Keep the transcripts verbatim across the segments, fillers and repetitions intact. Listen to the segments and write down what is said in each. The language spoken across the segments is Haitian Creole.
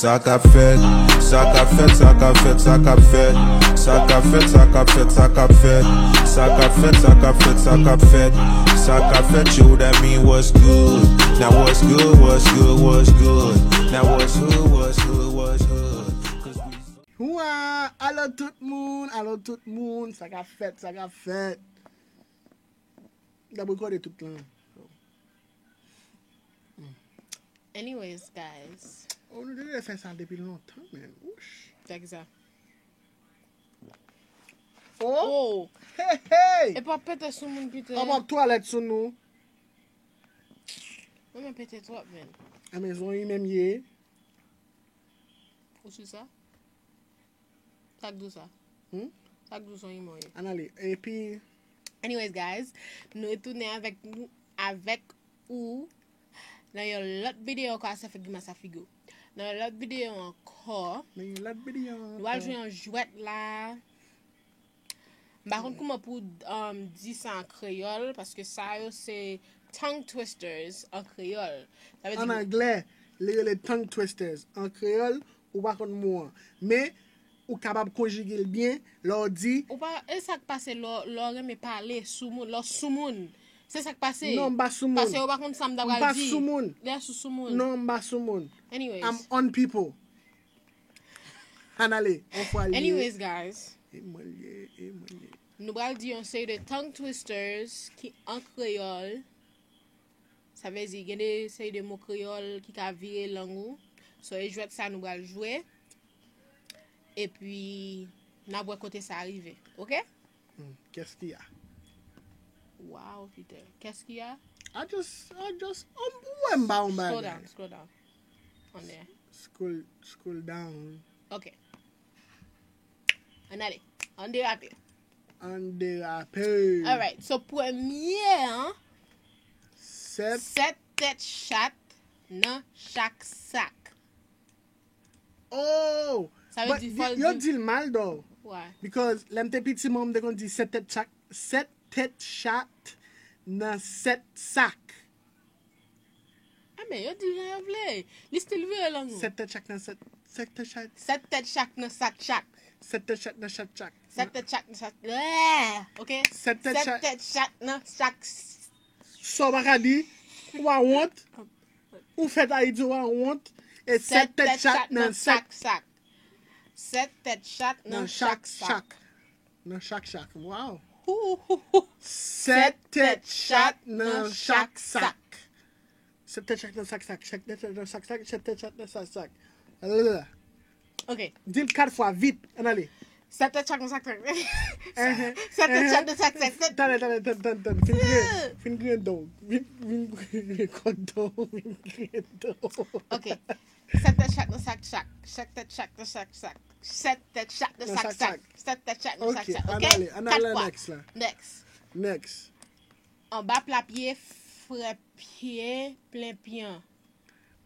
Sa k ap fèt, sa k ap fèt, sa k ap fèt, sa k ap fèt. Sa k ap fèt, sa k ap fèt, sa k ap fèt. Sa k ap fèt, sa k ap fèt, sa k ap fèt. Sa k ap fèt, yo, that mean what's good. Now what's good, what's good, what's good. Now what's hood, what's hood, what's hood. 'Cause we Hua! Alo tout moun, alo tout moun, sa k ap fèt, sa k ap fèt. M t ap rekòde tout lan. Anyways, guys. Oh, nou te dwe fè sa depi lontan, men. Wouch. Check sa. Oh! Oh! Hey, hey! E pa pete sou moun pite. An m ap twalèt sou nou. Mwen men pete twòp, men. A men zon yi menm ye. Ou sou sa? Sa k di w sa? Hmm? Sa k di w son imon ye? Ann ale. Epi, Anyways, guys, nou retounen avèk nou, avèk ou nan yon lòt videyo ankò. Sa fè grimas a figi w. Nan yon lòt videyo ankò, nan yon lòt videyo. Nou pral jwe yon jwèt la. M pa konn kouman pou um, di sa an kreyòl, paske sa yo se tongue twisters an kreyòl. Sa vle An di anglè, li rele tongue twisters. An kreyòl, ou pa konn mo an. Men, ou kapab konjige l byen lè w di. Ou pa, e sa k pase lè w- lè w renmen pale sou moun, lè w sou moun. Se sa k pase. Non, m pa sou moun. Pase yo pa konn sa m ta M pral pa di. Sou moun. Lè sou sou moun. Non, m pa sou moun. Anyways. I'm on people. Ann ale, on fwa l ye. Anyways, guys. E mwen l ye, e mwen l ye. Nou pral di yon seri de tongue twisters ki an kreyòl. Sa vle di, gen de seri de mo kreyòl ki ka vire lang ou. So, e jwèt sa nou pral jwe. Epi, n ap wè kote sa rive. Oke? Hmm, qu'est-ce qu'il y a? Wow, Peter. Qu'est-ce qu'il y a? I just, I just, um, ou wè m ba yon Scroll bagay. Down, scroll down. On there. Scroll, scroll down. Ok. Ann ale. Ann derape. Ann derape. Alright. So, premye an, Sèt. Sèt tèt chat nan chak sak. Oh! Sa vle But di yo- fò l yo di- di l mal, though. Why? Because lè m te piti, manman m te konn di sèt tèt chak, sèt tèt chat nan sèt sak. Ah, men yo di jan yo vle. Li still vire lang ou. Sèt tèt chak nan sèt. Sèt tèt chak. Sèt tèt chak nan sak chak. Sèt tèt chak nan chat chak. Sèt tèt chak nan sak chak. Lè, ok? Sèt tèt Sèt chak. Tèt chak nan sak. Sa w pa ka di, ou a wont. Ou fèt Ayiti, ou a wont. E sèt tèt chat nan sak. Sak. Sèt tèt chat nan Nan chak chak sak. chak. Nan chak chak. Wow. Hou, hou, hou. Sèt tèt chat nan chak sak. Sèt tèt chat nan sak sak. Sèt tèt chat nan sak sak. Sèt tèt chat nan sak sak. Lalala. Ok. Di l kat fwa vit. Ann ale. Sèt tèt chak nan sak sak. Ehe, Sèt tèt ehe. Chat nan sak sak. Sèt- Talè, talè, talè, talè, talè. Fin griyen, fin griyen dan w. Fin, fin griyen kòk dan w. Fin griyen dan w. Ok. Sèt tèt chat nan sak sak. Sèt tèt chat nan sak sak. Sèt tèt chat nan Nan sak sak sak. sak. Sèt tèt chat nan sak Ok, sak. Ok? ann ale, ann Kat ale fwa. Next la. Next. Next. Anba pla pye frè pye plen pyan.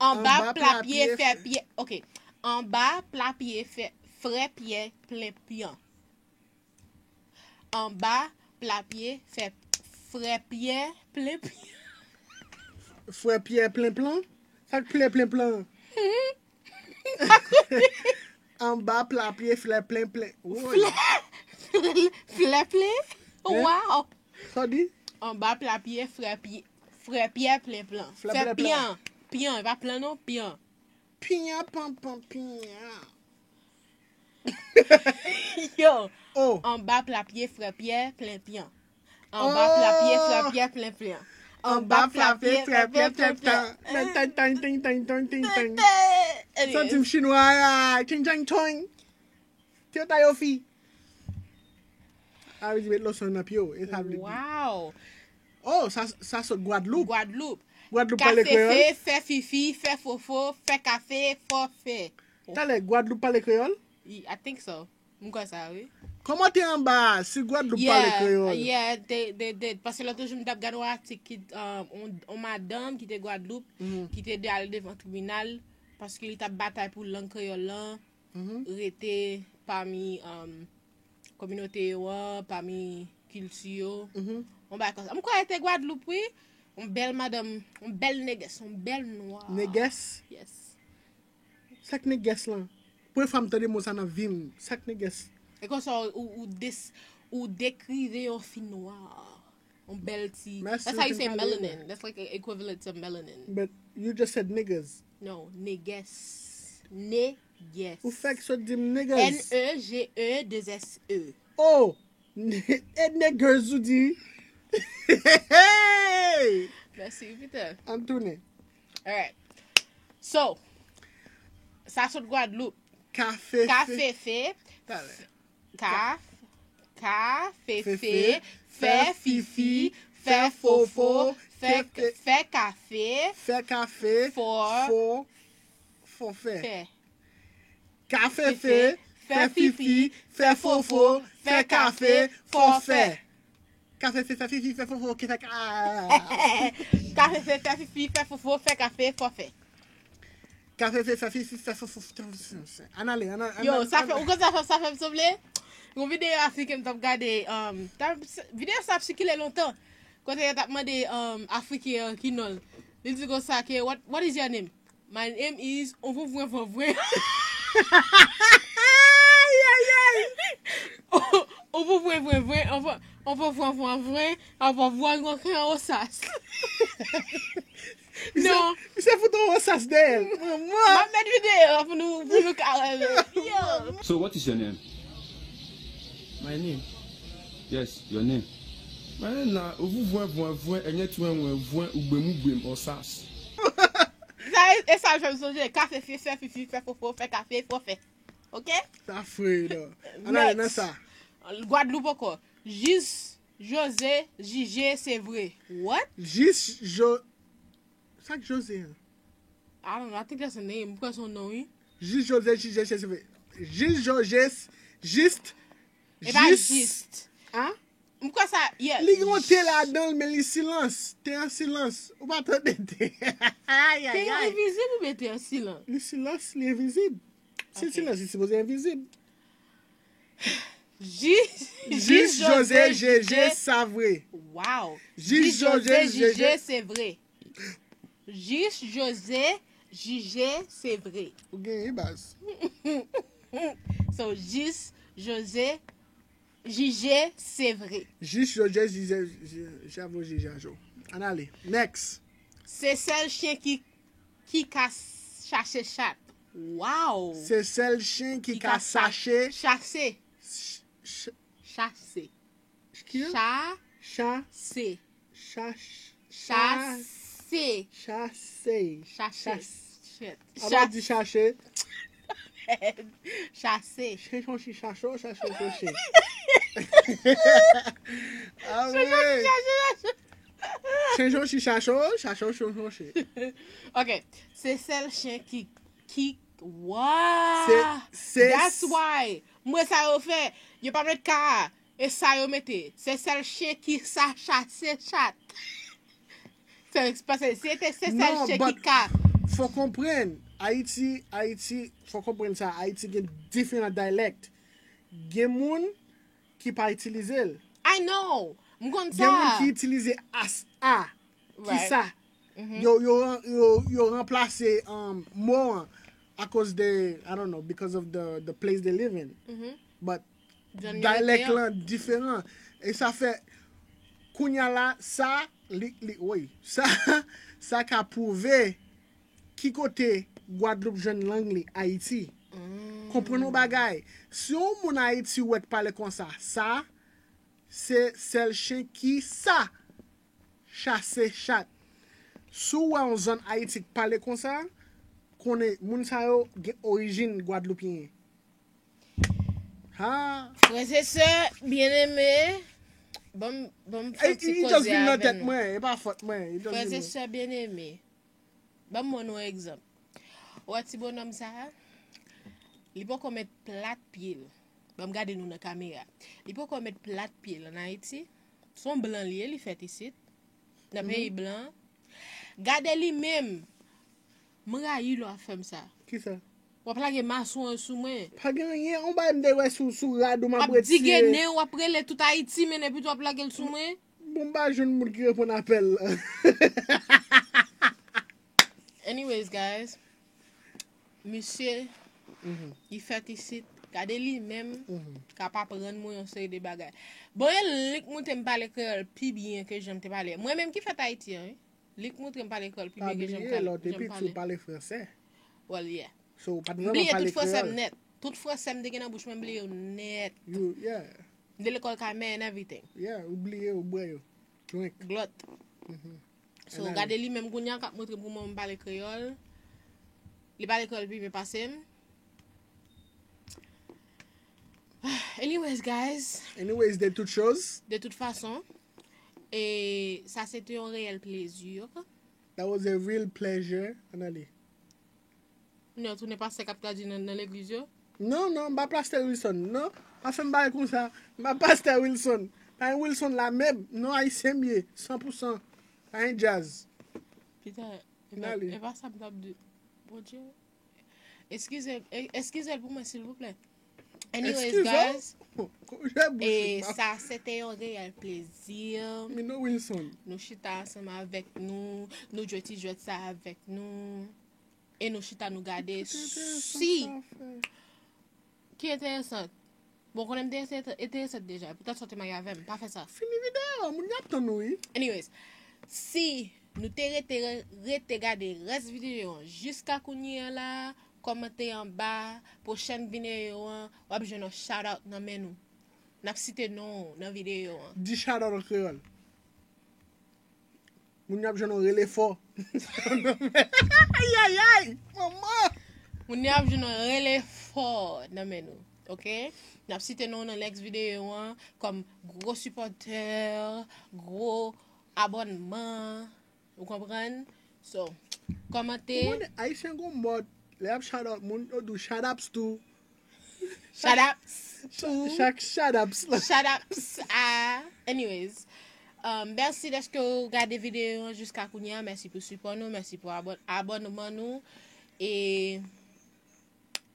Anba Anba pla pla pye pye fè fè- pye. Ok. Anba pla pye fè frè pye plen pyan. Anba pla pye fè frè pye plen pyan. Frè Pyè plen plan? Sa k plen plen plan? Anba pla pye flè plen plen. Woy. Flè plen? Hein? Wow! Sa w di? Anba pla pye frè pye frè pye plen plan. Flè Fè plen plan. Pyan. Pyan, e pa plan non, pyan. Pyan pan pan pyan. Yo! Oh. Anba pla pye frè pye plen pyan. Anba pla pye frè pye plen pyan. Anba pla pye frè pye plen pyan. Men tan tan ting ting ting ting ting. Santi m chinwa a. Ting ting tong. Tyo ta yo fi. A vle di met loson nan pye w. E sa vle di. Wow! Oh, sa, sa sot Gwadloup. Gwadloup. Gwadloup pale Kafe kreyòl. Fe, fè fifi, fè fofo, fè kafe, fò fè. Talè, Gwadloup pale kreyòl? I- I think so. M kwè sa, wi. Kòman te anba a, si Gwadloup pale kreyòl? Yeah, they, they did. Paske lòt jou m t ap gade yon atik ki, um, on, on madanm ki te Gwadloup, Mhm. ki te de al devan tribinal, paske li t ap batay pou lang kreyòl lan Mhm. rete pami um, kominote yo an, pami kilti yo. Mhm. On bagay konsa. M kwè te Gwadloup, wi. On bèl madanm, on bèl negès, on bèl nwa. Negès? Yes. Sa k nègès lan? Premye fwa m tande mo sa nan vi m. Sa k nègès? E konsa ou, ou, ou des, ou dekrive yon fi nwa. Yon bèl ti. Mèsi, that's how you say melanin. That's like a equivalent to melanin. But you just said niggas. No, nègès. Nègès. Ou fèk sot di m niggas. N E G E deux S E. Oh! E nègès ou di. Mèsi, Peter. Ann tounen. Alright. So, sa sot Gwadloup. Kafefe. Kafefe. Talè. Ka, ka, fefe, fè, fifi, fè, fofo, fè, fè kafe, fè kafe, fò, fò, fò fè. Fè. Kafefe, fè fifi, fè fofo, fè kafe, fò fè. Kafefe, fè fifi, fè fofo, fè ka. Kafefe, fè fifi, fè fofo, fè kafe, fò fè. Kafefe, fè fifi, fè fofo, fè. Ann ale, ann ale. Yo, sa fè, ou konn sa fè, sa fè m sanble? Yon videyo afriken m t ap gade, um, t ap, videyo sa ap sikile lontan. Kote yo t ap mande um, afriken an ki non l. Li di konsa ke, what, what is your name? My name is Onvonvwenvonvwen. Ay, ay, ay. Onvonvwenvwenvwen, onvonvwenvwenvwen, onvonvwenvwen, osas. Non. Misye fout on osas dèyè l. M ap met videyo a pou nou, pou nou ka wè l. Yo. So, what is your name? My name? Yes, your name. My name na Ovuvwenvwenvwen, Enyetwenwenvwen, Ugbemubem, Osas. Sa e, e sa fè m sonje, kafe, fè, fè, fifi, fè, fofo, fè kafe, fò fè. Ok? Sa fre, non. Ann ale nan sa. Gwadloup ankò. Jis Jose, Jije, se vre. What? Jis Jo-, sa k Jose an? I don't know, I think that's a name. M kwè se yon non, wi. Jis Jose, Jije, se vre. Jis Jose, jis, E pa jis. Jis. An? M kwè sa, yeah. Li gen yon te ladan l, men li silans. Te an silans. Ou pa tande te. Ay, ay, ay. Te an envizib oubyen te an silans? Li silans, li envizib. Si l silans, li sipoze envizib. Jis, jis Jose, Jije, sa vre. Wow. Jis Jose, Jije, se vre. Jis Jose, Jije, se vre. Ou genyen, baz. So, jis Jose, Jije, se vre. Jis Jose, Jije, Javo, Jijajo. Ann ale. Next. Se sèl chen ki, ki ka chache chat. Wow. Se sèl chen ki ka chache. Chache. Ch-, ch-, Chase. Ki an? Cha. Cha. Se. Cha. Chase. Chase. Chache. Chas-, Shit. Apa w di chache? Chase. Chen chonchi chacho, chacho chonchi. Ah oui. Chen chonchi chacho, chacho chonchi. Ok. Se sèl chen ki, ki, wa. Se, se That's why. Mwen sa yo fè. Yo pa met ka. E sa yo mete, se sèl chen ki sa chase chat. Se, paske se te se sèl chen ki ka. Non, but fò konprann, Ayiti, Ayiti, fò konprann sa, Ayiti gen diferan dialect. Gen moun ki pa itilize l. I know, m konn sa. Gen moun ki itilize as a, ki sa. Yo, yo, yo, yo ranplase um, mo an akoz de, I don't know, because of the, the place they live in. But dialect lan diferan. E sa fè, kounya la, sa, li, li, woy, sa, sa ka pwouve ki kote Gwadloup jwenn lang li, Ayiti. Konprann yon bagay. Si yon moun Ayiti wè k pale konsa, sa, se sèl chen ki sa. Chase chat. Si w wè yon zòn Ayiti k pale konsa, konnen moun sa yo gen orijin gwadloupyen. Ha! Frè e sè byeneme, ban m, ban m fè ti koze avè nou. Frè e sè byeneme, ban m ban nou yon egzanp. Ou wè ti bonòm sa a? Li poko met plat pye l. Ban m gade nou nan kamera. Li poko met plat pye l ann Ayiti. Se yon blan li ye, li fèt isit. Nan peyi blan. Gade li menm. M rayi lè w ap fè m sa. Kisa? W ap lage mason an sou mwen. Pa gen anyen, yon bagay m te wè sou, sou rad ou m ap retire. W ap dige nen w, w ap rele tout Ayiti, men epi tou w ap lage l sou mwen. Bon, m pa jwenn moun ki reponn apèl la. Anyways, guys. Misye, li fèt isit. Gade li menm k ap aprann mwen yon seri de bagay. Bon, e li k montre m pale kreyòl pi byen ke jan m te pale. Mwen menm ki fèt Ayiti an, wi. Li k montre m pale kreyòl pi byen ke jan m pale. Pa bliye, lè w te piti, ou pale fransè. Well, yeah. So, ou pa t vrèman pale kreyòl. M bliye tout fransè m nèt. Tout fransè m te gen nan bouch mwen, m bliye yo nèt. You, yeah. M te lekòl Kaymè and everything. Yeah, ou bliye, ou bwè yo. Drink. Glòt. So, gade li menm kounye a k ap montre m kòman m pale kreyòl. Li pale kreyòl pi byen pase m. Anyways, guys. Anyways, de toute chose. De toute façon. E sa se te yon reyèl plezi. That was a real pleasure, Annalie. Kounye a w tounen pastè k ap tradui nan, nan legliz yo? Non, non, m pa pastè Wilson. Non, pa fè m bagay konsa. M pa pastè Wilson. Pa gen Wilson la menm. Non, ayisyen m ye, san pou san. Pa gen djaz. Pita, e pa, e pa sa m t ap di. Bondye. Eskize, e, eskize l pou mwen, silvouplè. Anyways, guys, e sa se te yon reyèl plezi. Mino Wilson. Nou chita ansanm avèk nou, nou jwe ti jwèt sa avèk nou. E nou chita nou gade si. Ki enteresan? Bon, konnen m te enteresan deja. Poutèt sa w te marye avè m. Pa fè sa. Fini videyo, moun yo ap tann ou, wi. Anyways, si nou te rete, rete gade rès videyo an jiska kounye a la, kòmante anba, pwochèn videyo an, w ap jwenn yon shout out nan men nou. N ap site non w nan videyo an. Di shout out an kreyòl. Moun yo ap jwenn yon rele fò. Ayayay, manman. Moun yo ap jwenn yon rele fò nan men nou, oke? N ap site non w nan next videyo an kòm gwo sipòtè, gwo abònman, ou konprann? So, kòmante. Ou konnen, Ayisyen gon mòd, lè y ap shout out moun, yo di w shout ups tou. Shout ups tou. Chak shout ups la. Shout ups a. Anyways, um, mèsi dèske w gade videyo an jiska kounye a. Mèsi pou sipò nou. Mèsi pou abòn-, abònman nou. E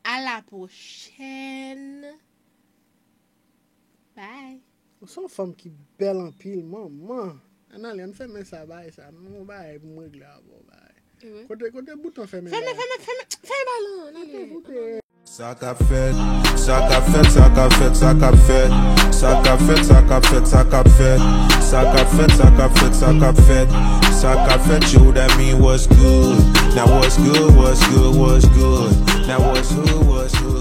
a la pwochèn. Bye. Ou se yon fanm ki bèl anpil, manman. Annalie, ann fèmen sa, bagay sa. M gen yon bagay pou m regle avè w, bagay. Kote, kote bouton fèmen bagay? Fèmen, fèmen, fèmen, fèmen balan, Annalie. Sa k ap fèt, sa k ap fèt, sa k ap fèt, sa k ap fèt. Sa k ap fèt, sa k ap fèt, sa k ap fèt. Sa k ap fèt, sa k ap fèt, sa k ap fèt. Sa k ap fèt, yo, that mean what's good. Now what's good, what's good, what's good. Now what's good, what's good.